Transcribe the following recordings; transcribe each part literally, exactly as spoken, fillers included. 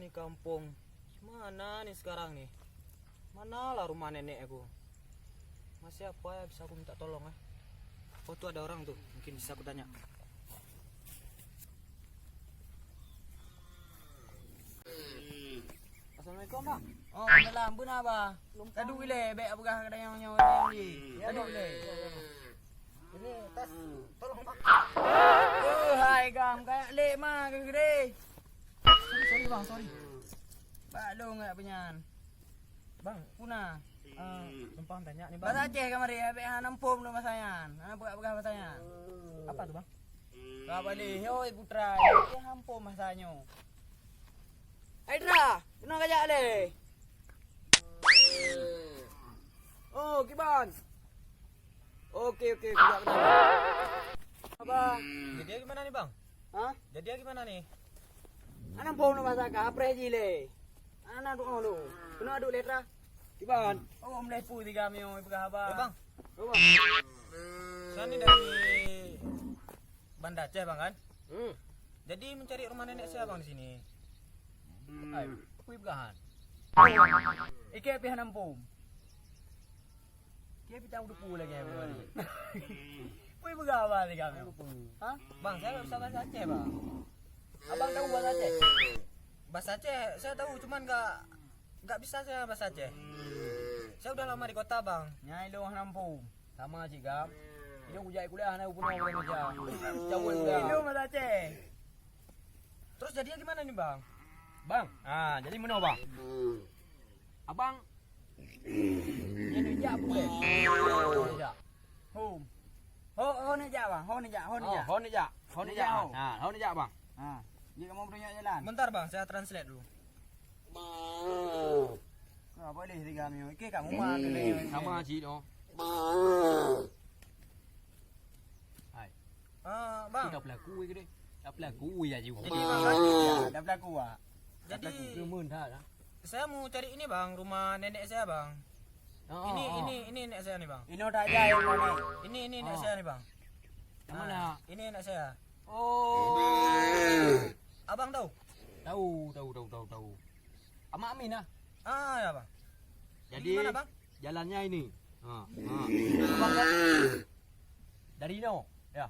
Kampung. Mana nih sekarang nih? Manalah rumah nenek aku? Masih apa ya bisa aku minta tolong, eh? Oh, tuh ada orang tuh. Mungkin bisa aku tanya. Assalamualaikum, Bang. Oh, salam. Beuna, Bang. Ka duek ilèe, bèk peugah keu tanyoe nyoe, nyoe. Ka duek ilèe. Ini tas, tolong, Bang. Oh, hai, Gam. Kayak lé ma, gede. Sorry, sorry, Bang, sorry. Bak lôn nggak penyan. Bang, puna. Eh, numpang tanya nih, Bang. Bahasa Aceh kamari, habéh hana muphom lôn bahasa nyan. Hana peugah-peugah bahasa nyan. Apa tu, Bang? Ka baleh, hoi putra, dia hana muphom bahasa nyoe. Hai, Tra, keunoe kajak lé. Oh, kiban. Oke, oke, kujak keunoe. Apa? Jadi gimana nih, Bang? Hah? Jadi gimana nih? Anak boh nak masak kah? Apreh ji lé. Anak doa lu. Kena aduk letra. Kiban. Oh, mulai pu tiga mio peugah haba. Eh, Bang. Oh, Bang. Saya ni dari Banda Aceh, Bang, kan? Hmm. Jadi mencari rumah nenek saya, Bang, di sini. Hmm. Hai, kui peugah han. Ike pih hana muphom. Ike pih tahu depu lagi, Bang. Kui peugah haba tiga mio. Ha? Bang, saya nggak bisa bahasa Aceh, Bang. Abang tahu bahasa Aceh? Bahasa Aceh saya tahu, cuman nggak, nggak bisa saya bahasa Aceh. Saya udah lama di kota, Bang. Nyai lôn hana muphom. Sama cit, Gam. Nyoe kujak kuliah hana geupeuna ureueng meja. Cabut kuliah. Ilôn bahasa Aceh. Terus jadinya gimana nih, Bang? Bang, ah, jadi meunoe, Bang. Abang, nyoe neujak puléh. Neujak. Hom. Ho, ho neujak, Bang. Ho neujak, ho neujak. Ho neujak. Ho neujak, Bang. Ha, ho neujak, Bang. Ha. Jeuet kamoe peutunjuk jalan. Bentar, Bang, saya translate dulu. Ka boleh tiga mio. Oke, kamu mah kena. Sama cit nyoe. Hai. Ah, Bang. Dah pelaku weh gede. Dah pelaku weh ya ju. Jadi, Bang, kan? Ya, dah pelaku ah. Dah pelaku. Gemeun that lah. Saya mau cari ini, Bang, rumah nenek saya, Bang. Oh, ini, oh. Ini, ini nenek saya nih, Bang. Inoe that jai nenek. Ini, ini nenek saya nih, Bang. Yang mana? Ini nenek saya. Oh. Abang tahu? Tahu, tahu, tahu, tahu, tahu. Amak Amin ah. Ah, ya, Bang. Jadi, di mana, Bang? Jalannya ini. Ha, ha. Abang kan? Dari inoe, ya.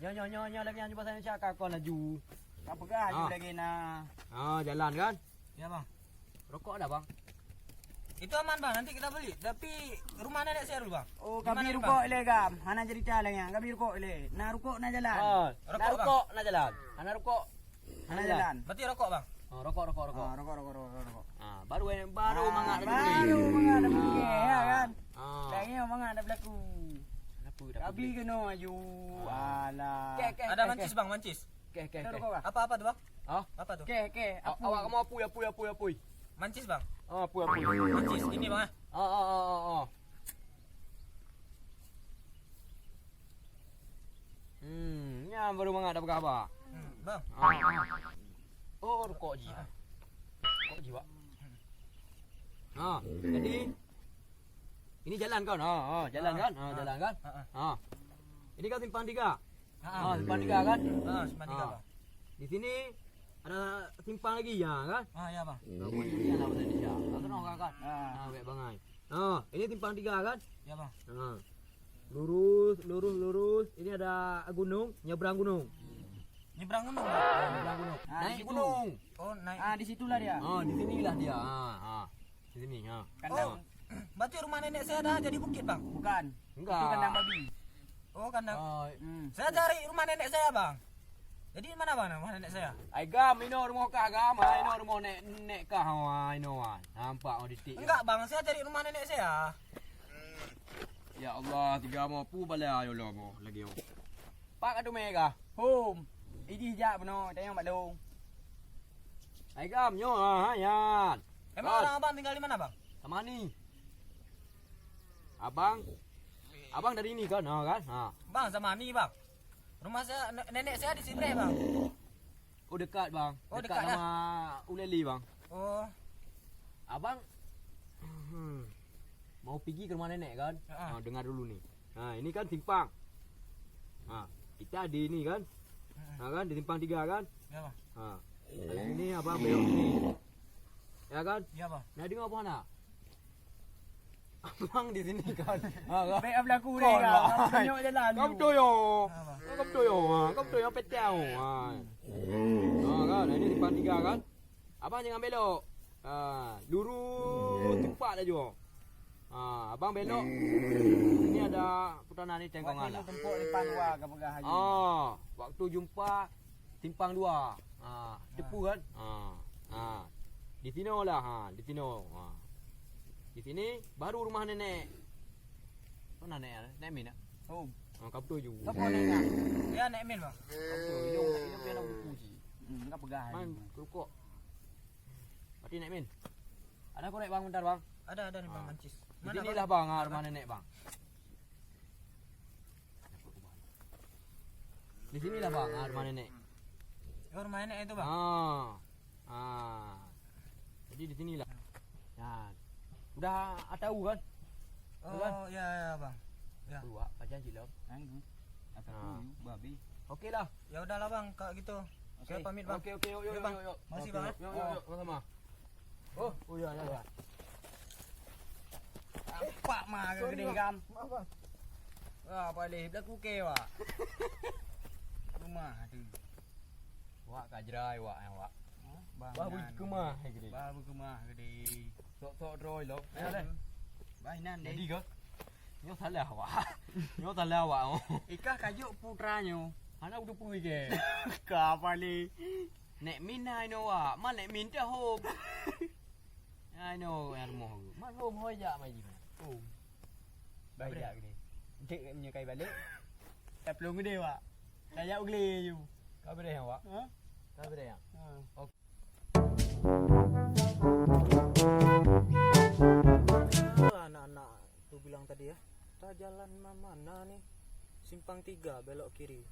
Nyoe, nyoe, nyoe, nyoe lagi nyoe bahasa Indonesia ka kon laju. Ka peugah laju lagi na. Ha, jalan kan? Ya, Bang. Rokok ada, Bang? Itu aman, Bang. Nanti kita beli. Tapi rumah nenek saya dulu, Bang. Oh, kabi rukok ilèe, Gam. Hana cerita lagi nyan. Kabi rukok ilèe. Na rukok na jalan. Ah, na rukok na jalan. Hana rukok hana jalan. Berarti rokok, Bang? Oh, rokok, rokok, rokok. Ah, rokok, rokok, rokok, rokok. Ah, baru, eh, baru mangat dah berpikir. Baru mangat dah berpikir, ya kan? Ah. Lagi mangat dah berlaku. Kenapa dah berpikir? Kabi keunoe aju. Ah. Alah. Keh, keh, keh, keh. Ada mancis, Bang, mancis. Keh, keh, keh. Apa, apa tu, Bang? Hah? Apa tu? Keh, keh, apui. Awak kamu apui, apui, apui, apui. Mancis, Bang. Oh, apui, apui. Mancis, ini, Bang, eh. Oh, oh, oh, oh, oh. Hmm, nyan baru mangat dah peugah haba. Hmm, Bang. Ah, ah. Oh, rukok ji. Ah. Rukok ji, Wak. Ha, jadi ini jalan kan? Ha, ha, jalan kan? Ha, jalan kan? Ha. Ini kan simpang tiga. Ha, ha, simpang tiga kan? Ha, simpang tiga, Bang. Di sini ada simpang lagi, ya kan? Ha, ya, Bang. Ha, pokoknya ni lah bahasa Indonesia. Tak kenal kan? Ha. Ha, baik bangai. Ha, ini simpang tiga kan? Ya, Bang. Ha. Lurus, lurus, lurus. Ini ada gunung, nyebrang gunung. Nyebrang gunung, Bang? Ha, nyebrang gunung. Naik gunung. Oh, naik. Ah, di situlah dia. Ha, di sinilah dia. Ha, ha. Di sini, ha. Kandang. Oh, berarti rumah nenek saya dah jadi bukit, Bang? Bukan. Enggak. Itu kandang babi. Oh, kandang. Oh. Hmm. Saya cari rumah nenek saya, Bang. Jadi mana, Bang, rumah nenek saya? Ai Gam, inoe rumoh kah, Gam? Ha, inoe rumoh nek, nek kah? Ha, inoe, ha. Nampak, oh, titik. Enggak, Bang, saya cari rumah nenek saya. Ya Allah, tiga mo pu bala, ya Allah, mo lagi, oh. Pak ka teumé kah? Hom. Idih jak bunoe, tanyong bak lôn. Ai Gam, nyoe, ha, ha, nyan. Emang orang abang tinggal di mana, Bang? Sama ni. Abang, abang dari ni kan? Ha, kan? Ha. Bang, sama ni, Bang. Rumah saya, ne-, nenek saya di sini, Bang. Oh, dekat, Bang. Oh, dekat, dekat, ya? Sama Uleli, Bang. Oh. Abang, hmm, mau pergi ke rumah nenek, kan? Ha. Ha, dengar dulu ni. Ha, ini kan simpang. Ha, kita di ini, kan? Ha. Ha, kan? Di simpang tiga, kan? Ya, Bang. Ha. Habis ini abang belok sini. Ya kan? Ya, Bang. Nah, dengar apa nak? Abang di sini kan? Ha, kan? Baik, abang aku ni, Kon, kan? Bang. Abang tunjuk jalan Kamu tu. Betul yo. Ha, Bang. Kamu betul yo. Ha, kamu betul yo, petai yo. Ha. Ha, kan? Ini simpang tiga kan? Abang jangan belok. Ha, lurus tempat aja. Ha, abang belok. Sini ada putaran ni tengkongan lah. Waktu jumpa di Panwa ke peugah haji. Ah, waktu jumpa simpang dua. Ah, tepu kan? Ah. Ah. Di sini lah, ha, di sini. Ha. Di sini baru rumah nenek. Mana nenek? Nenek Min tak? Oh. Ha, kau betul juga. Siapa nenek? Ya, nenek Min, Bang. Kau betul. Ini, ini piala buku sih. Hmm, enggak pegang. Main kerukuk. Berarti nenek Min. Ada korek bang bentar bang. Ada, ada ni, Bang. Ah. Mancis. Di sini lah bang, ah, rumah nenek bang. Di sini lah bang, ah, rumah nenek. Oh, rumah nenek itu, Bang? Ah. Ah. Jadi di sinilah. Nah. Udah tahu kan? Oh, ya, ya, Bang. Ya. Keluar, pajan cilok. Anu. Apa tu? Babi. Okey lah. Ya udahlah, Bang, kalau gitu. Saya pamit, Bang. Okey, okey, yuk, yuk, yuk, yuk. Makasih, Bang, eh. Yuk, yuk, yuk, sama-sama. Oh, oh ya, ya, ya. Nampak mah ke gede kam. Maaf, Bang. Wah, apa leh? Belaku ke, wak. Rumah tu. Wak ka jerai, wak, eh, wak. Hah? Bah, bah, berkeumah, eh, gede. Bah, berkeumah, gede. Sok-sok droe lom. Ayo, deh. Bah, inan, deh. Jadi ke? Nyoe salah awak. Nyoe salah awak, oh. Ikah kajuk putra nyoe. Hana udah pui ke? Ka apa ni? Nek Min hai no wak. Man Nek Min teh hom. Hai no yang rumoh. Man hom hoi jak mai jih. Oh. Baik jak gini. Dek nyoe kai balik. Tak pelong gede wak. Kayak ugle you. Kau beri yang wak. Ha? Kau beri yang. Ha. Okey. Anak-anak tu bilang tadi ya, ta jalan ma-, mana ni? Simpang tiga belok kiri.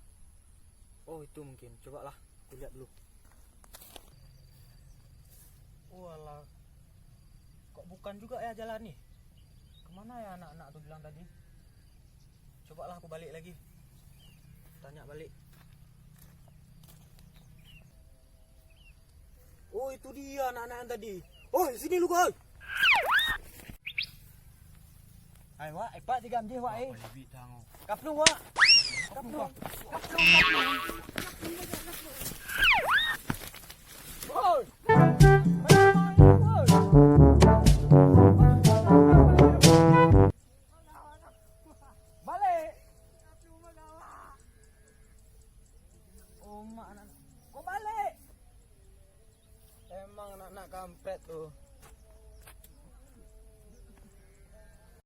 Oh, itu mungkin. Cobalah aku lihat dulu. Walah, kok bukan juga ya jalan ni? Kemana ya anak-anak tu bilang tadi? Cobalah aku balik lagi. Tanya balik. Oh, itu dia anak-anak yang tadi. Oh, sini lu, Koi. Hai, wak, eh, pak tiga mjih, wak, eh. Kaplung, wak. Kaplung. Kaplung, kaplung. Woi. Balik. Oh, mak anak. Kok balik? Emang anak-anak kampret tu.